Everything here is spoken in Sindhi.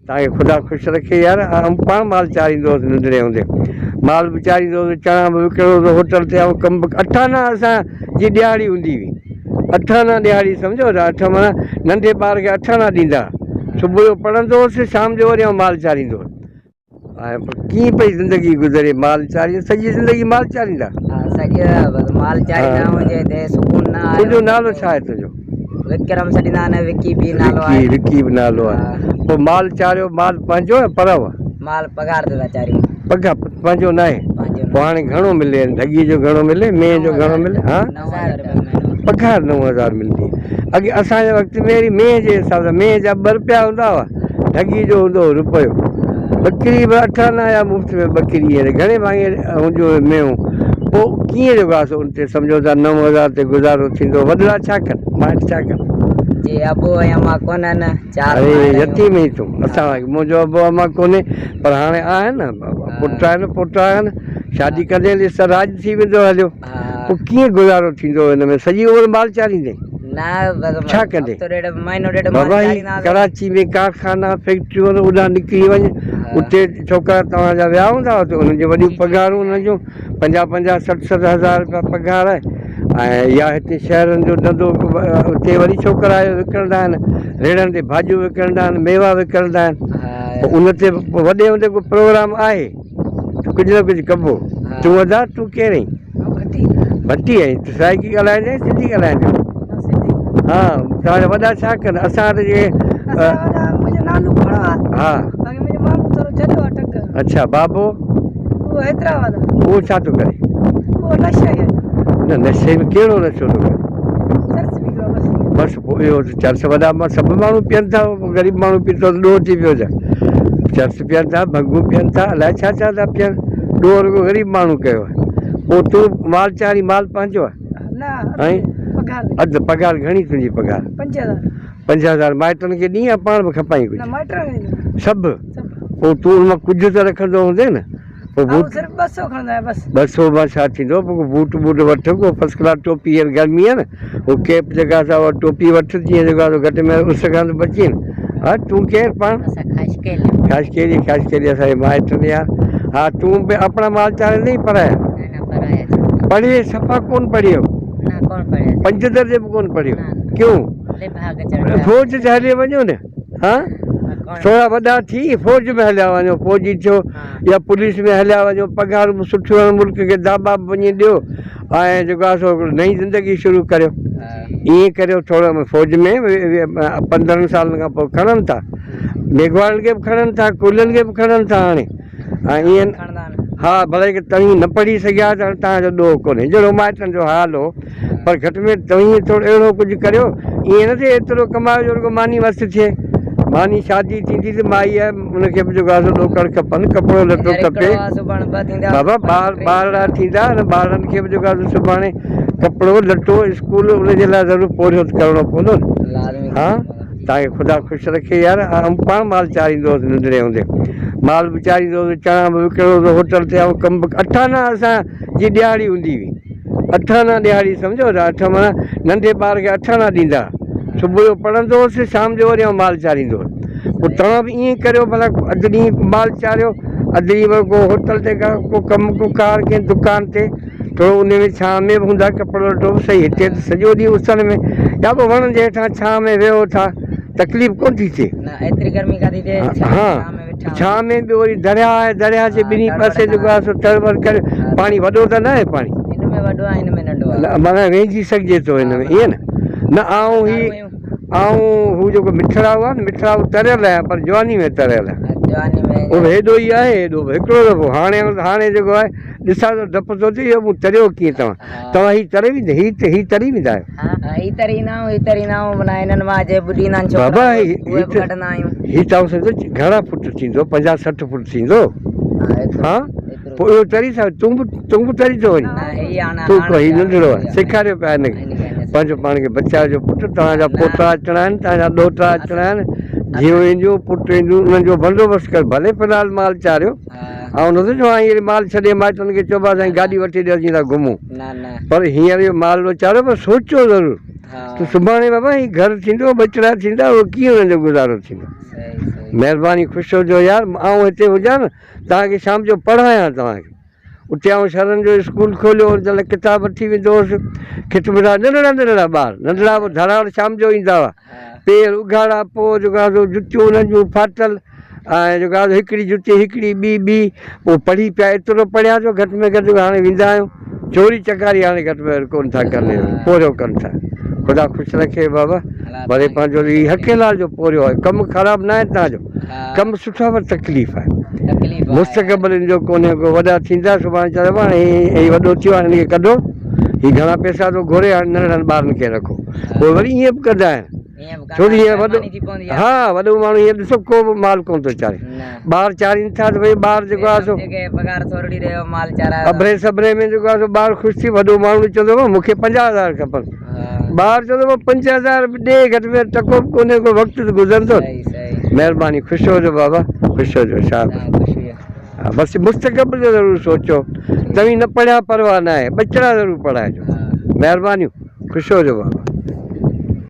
توهان کي خدا خوش رکي يار آئون پاڻ مال چاريندو هوس ننڍڙي هوندي مال به چاريندو هوس چڻا به وڪڻندو هوس هوٽل تي آئون ڪم به اٺ آنا اسان جي ڏهاڙي هوندي هئي اٺ آنا ڏهاڙي سمجهو ٿا اٺ معنيٰ ننڍي ٻار کي اٺ آنا ڏيندا صبح جو پڙهندو هوس شام جو وري آئون مال چاريندو هوس ۽ ڪيئن پئي زندگي گذري مال چاري سڄي زندگي مال چاريندا. ها سڄي بس مال چاريندا آهيون جي هتي سڪون نه آهي. تنهنجو نالو ڇا آهي تنهنجو؟ وڪرم سڏيندا آهن وڪي به نالو آهي. وڪي وڪي به نالو آهي. پوء مال چاريو مال پنهنجو يا پرائو؟ مال پگهار تي ٿا چاريون. پگهار پنهنجو ناهي؟ پنهنجو پوء هاڻي گهڻو ملي ڍڳي جو گهڻو ملي مينهن جو گهڻو ملي ها؟ 9000 رپيا مهينو. پگهار 9000 ملندي. اڳي اسان جي وقت ۾ وري مينهن جي حساب سان مينهن جا ٻه رپيا هوندا هئا ڍڳي جو هوندو هو رپيو ٻڪري به اٺ آنا يا مفت ۾ ٻڪري هينئر گهڻي ڀاڱي هونديون هيون مينهون پوء ڪيئن جيڪو آهي سو ان تي سمجهو ٿا 9000 تي گذارو ٿيندو وڏڙا ڇا ڪن مائٽ ڇا ڪن. جي ابو ۽ امان ڪونهن چار اري ڀائر آهيون. يتيم آهين تون اسان وانگي منهنجو ابو امان ڪونهي پر هاڻي آهن نه پٽ آهن پوٽا آهن شادي ڪندين ڏس ته راڄ ٿي ويندو هليو. پوء ڪيئن گذارو ٿيندو هن ۾ سڄي عمر مال چاريندين؟ ڇا ڪندين؟ بابا هي ڪراچي ۾ ڪارخانا فيڪٽريون آهن اوڏانهن نڪري وڃ اتي ڇوڪرا توهان جا ويا هوندا اتي انهن جون وڏيون پگهارون انهن جون پنجاهه پنجاهه سٺ سٺ هزار رپيا پگهار آهي ۽ يا هتي شهرن جو ڌنڌو اتي وري ڇوڪرا وڪڻندا آهن ريڙهن تي ڀاڄيون وڪڻندا آهن ميوا وڪڻندا آهن پوء ان تي وڏي هوندي ڪو پروگرام آهي ڪجهه نه ڪجهه ڪبو. تون ادا تون ڪير آهين؟ ڀٽي آهين. تون سرائيڪي ڳالهائيندين يا سنڌي ڳالهائيندين؟ ها توهان جا وڏا ڇا ڪن؟ اسان وٽ جي ها اڇا بابو اهو ڇا ٿو ڪري؟ نه نشي ۾ ڪهڙو نشو ٿو ڪري؟ بس پوء اهو چرس وڏا سڀ ماڻهو پيئن ٿا غريب ماڻهو پيتو ته ڏوهه ٿي پيو ڇا؟ چرس پيئن ٿا، ڀنگون پيئن ٿا، الائي ڇا ڇا ٿا پيئن. ڏوهه رڳو غريب ماڻهو ڪيو آهي. پوء تون مال چارين، مال پنهنجو آهي؟ ۽ اڌ پگهار گهڻي تنهنجي پگهار؟ 5000 مائٽن کي ڏين يا پاڻ به کپائين ڪجهه؟ سڀ؟ پوء تون ان مان ڪجهه ته رکندو هوندين نه؟ پوء بوٽ 200 مان ڇا ٿيندو؟ پوء ڪو بوٽ ٻوٽ وٺ، ڪو فرسٽ ڪلاس ٽوپي هينئر گرمي آهي نه، هو ڪيپ جيڪا سا اها ٽوپي وٺ جيئن جيڪو آهي سو گهٽ ۾ اس کان ته بچين. ها تون ڪير پاڻ؟ خاصخيلي. خاصخيلي، خاصخيلي اسان جي مائٽ آهن يار. ها تون به اپڻا مال چاريندين پرايا؟ نه نه پرايا. پڙهي صفا ڪونه پڙهيو؟ نه ڪونه پڙهيو. پنج درجي به ڪونه پڙهيو؟ ڪيون؟ فوج ته هلي وڃو نه. ها ٿورا وڏا ٿي فوج ۾ هليا وڃو فوجي ٿيو يا پوليس ۾ هليا وڃو پگهارون به سٺيون آهن ملڪ کي داٻا به وڃي ڏيو ۽ جيڪو آهي سو نئين زندگي شروع ڪريو ائين ڪريو ٿورو فوج ۾ 15 سالن کان پوء کڻن ٿا ميگهواڙن کي به کڻن ٿا ڪولهين کي به کڻن ٿا هاڻي ۽ ائين ها ڀلي ڪي توهين نه پڙهي سگهيا ته هاڻي توهان جو ڏوهه ڪونهي جهڙو مائٽن جو حال هو پر گهٽ ۾ گهٽ توهين ٿورو اهڙو ڪجهه ڪريو ائين نه ٿئي ايترو ڪمايو جو رڳو ماني وس ٿئي ماني شادي ٿيندي ته مائي آهي ان کي به جيڪو آهي سو ڏوڪڙ کپن ڪپڙو لٽو کپي بابا ٻار ٻارڙا ٿيندا ان ٻارڙن کي به جيڪو آهي سو سڀاڻي ڪپڙو لٽو اسڪول ان جي لاء ضرور پورهيو ته ڪرڻو پوندو نه ها توهان کي خدا خوش رکي يار آئون پاڻ مال چاريندو هوس ننڍڙي هوندي مال به چاريندو هوس چڻا به وڪڻندو هوس هوٽل تي آئون ڪم به اٺ آنا اسان جي ڏهاڙي هوندي هئي اٺ آنا ڏهاڙي سمجهو ٿا اٺ معنيٰ ننڍي ٻار کي اٺ آنا ڏيندا صبح جو پڙهندو هوس شام جو وري آئون مال چاريندو هوس پوء توهان به ائين ڪريو ڀلا اڌ ڏينهن مال چاريو اڌ ڏينهن وري ڪو هوٽل تي ڪو ڪم ڪو ڪار ڪنهن دڪان تي ٿورو انهي ۾ ڇانء ۾ به هوندا ڪپڙو لٽو به صحيح هتي ته سڄو ڏينهن اسن ۾ يا پوء وڻن جي هيٺان ڇانء ۾ ويهو ٿا تڪليف ڪونه ٿي ٿئي. نه ايتري گرمي ڪا ٿي ٿئي ها ڇانء ۾ ويٺا ڇانء ۾ به وري درياء آهي درياء جي ٻنهي پاسي جيڪو آهي سو تڙ وڙ ڪري پاڻي وڏو ته نه آهي پاڻي هن ۾ وڏو آهي هن ۾ ننڍو آهي. نه معنيٰ وهنجي سگهجي ٿو هن ۾ ائين نه نه آئون هي آئون هو جيڪو مٺڙائو آهي نه مٺڙائو تريل آهيان پر جواني ۾ تريل آهيان جواني ۾ اهو به هيڏو ئي آهي هيڏو به هڪڙو دفعو هاڻي هاڻي جيڪو آهي ڏسان ته ڊپ ٿو ٿئي اهو مون تريو ڪيئن توهان توهان هي تري ويندا هي هي تري ويندا آهيو. ها هي تري ايندا آهيون هي تري ايندا آهيون معنيٰ هنن مان جي ٻڏي ايندا آهن ڇوڪرا بابا اهي هي به ڪڍندا آهيون. هي توهان سمجهو گهڻا فوٽ ٿيندو 50 60 فوٽ ٿيندو ها پوء اهو تري ٿا تون به تون به تري ٿو وڃين نه هي هاڻي تون ڪو هي ننڍڙو آهي سيکاريو پيا هن کي پنهنجو پاڻ کي بچايو جو پٽ توهان جا پوٽا اچڻا آهن توهان جا ڏوهٽا اچڻا آهن. ڌيئون اينديون، پٽ اينديون، انهن جو بندوبست ڪر. ڀلي في الحال مال چاريو. آئون نٿو چوان هينئر مال ڇڏي مائٽن کي چئبو آهي سائين گاڏي وٺي ڏيو اسين ٿا گهمون. پر هينئر اهو مال چاريو پر سوچيو ضرور ته سڀاڻي بابا هي گهر ٿيندو، ٻچڙا ٿيندا، اهو ڪيئن انهن جو گذارو ٿيندو. مهرباني خوش هجو يار آئون هتي هجان نه توهان کي شام جو پڙهايان توهان کي. اتي آئون شرن جو اسڪول کوليو ان لاء ڪتاب وٺي ويندو هوس. کٽ مٺا ننڍڙا ننڍڙا ٻار ننڍڙا به ڌراڙ شام جو ايندا هئا. پير اگهاڙا پوء جيڪو آهي سو جتيون انهن جون ڦاٽل ۽ جيڪو آهي سو هڪڙي جتي هڪڙي ٻي ٻي پوء پڙهي پيا ايترو پڙهيا جو گهٽ ۾ گهٽ هاڻي ويندا آهيون چوري چڪاري هاڻي گهٽ ۾ گهٽ ڪونه ٿا ڪن پورهيو ڪن ٿا خدا خوش رکي بابا ڀلي پنهنجو هي حق حلال جو پورهيو آهي ڪم خراب ناهي توهان جو ڪم سٺو آهي پر تڪليف آهي مستقبل ان جو ڪونهي ڪو وڏا ٿيندا سڀاڻي چوندا هاڻي هي وڏو ٿيو هاڻي هن کي ڪڍو هي گهڻا پئسا ٿو گهري هاڻي ننڍڙن ٻارن کي رکو پوء وري ائين به ڪندا آهن ڇو جو هينئر وڏو ها وڏو ماڻهو هينئر ڏسو ڪو به مال ڪونه ٿو چاري ٻار چارين ٿا ته ڀئي ٻار جيڪو آهي سو اڀري سڀري ۾ جيڪو آهي سو ٻار خوش ٿي وڏو ماڻهو چوندو مون کي 50,000 کپن ٻار چوندو 5,000 به ڏي گهٽ ۾ گهٽ ٽڪو به ڪونهي ڪو وقت ته گذرندو مهرباني خوش هجو بابا خوش هجو شابس ها بس مستقبل جو ضرور سوچو توهين نه پڙهيا پرواهه ناهي ٻچڙا ضرور پڙهائجو مهربانيون خوش هجو بابا.